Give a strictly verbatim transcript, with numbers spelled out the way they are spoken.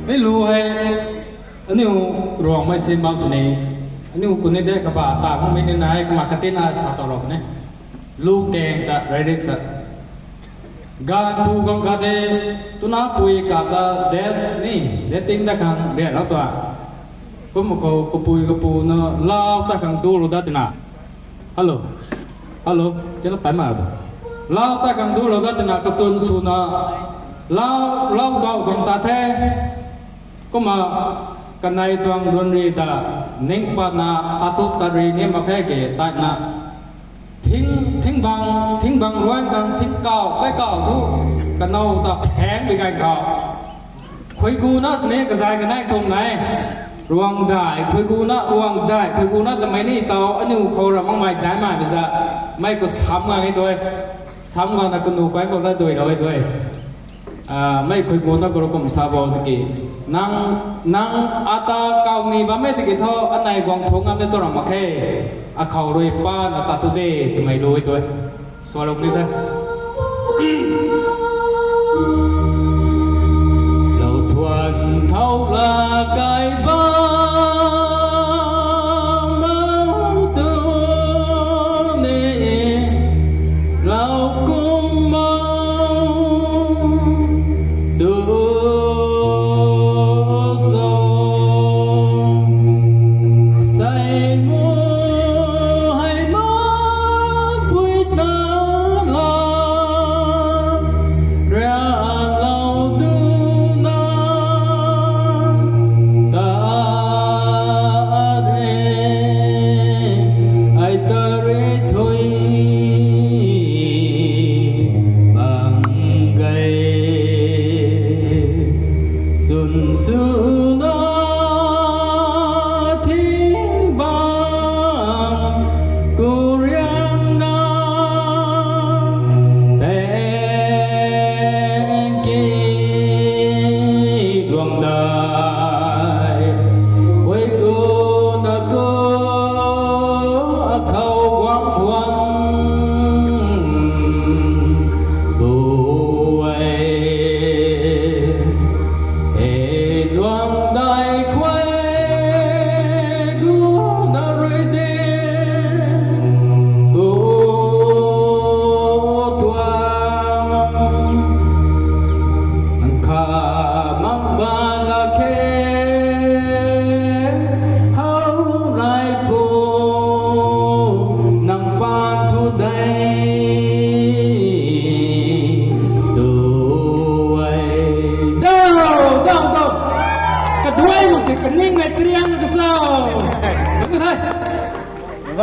Ni lu hei, aniu Ruangmei si mak sini, aniu kuni de kaba ta mumei ni nai, kumna katina sa tau rau ne. Lu keng ta, lyrics ta. Ganv pu gang kha de, tuna pui kata det ni, det ting da khang rian lou tua. Kum khou kapui kapu na lau ta khang du lou dat tina. Hello. Hello. Tina tai ma. Lau ta khang du lou dat tina kachun swna. Lau, lau dau khang ta the. Kumna kanei tuang ruanri ta ning patna ta thu ta ri ni mak khe ke tat na. Thing, thing bang, thing bang ruan tang thing kau, kai kau thu, kanow ta pheng bi gan kau. Khuigu na sini kazai kanei thum nai. Ruang dai, khuigu na, ruang dai, khuigu na tamei ni tau, aniu khou ra makmei dai mai bi za. Mei khou sam ngang e tu e. Sam ngang na kanu kai khou la dui rau e tu e. Ah, mei khuigu na kuru kum sa bau tiki. Nang, nang ata kau ni bam e tiki tho, anei guang thu ngam ne tu ram mak khe. Akhou rui pa na ta thu de, twmei lui tu e. Sualou ni the. Lou thuan thau la kai bam mau tu ni, lou kum mau tu so. Sei mu hei ma pui na la. Ria lou du na ta re, ai ta re thui bang gai. Sun su na thing bang kuriang na teng ki luang dai. Khuigu na ku akhou guang huang. Buai. Hei luang dai khuai gu na rui de, bu tuang, nang kha mang ban la khe, hau lai pu, nang pan thu dei. Tu ai. Dau, dau, dau. Kaduai mak si kaning ai triang kasau.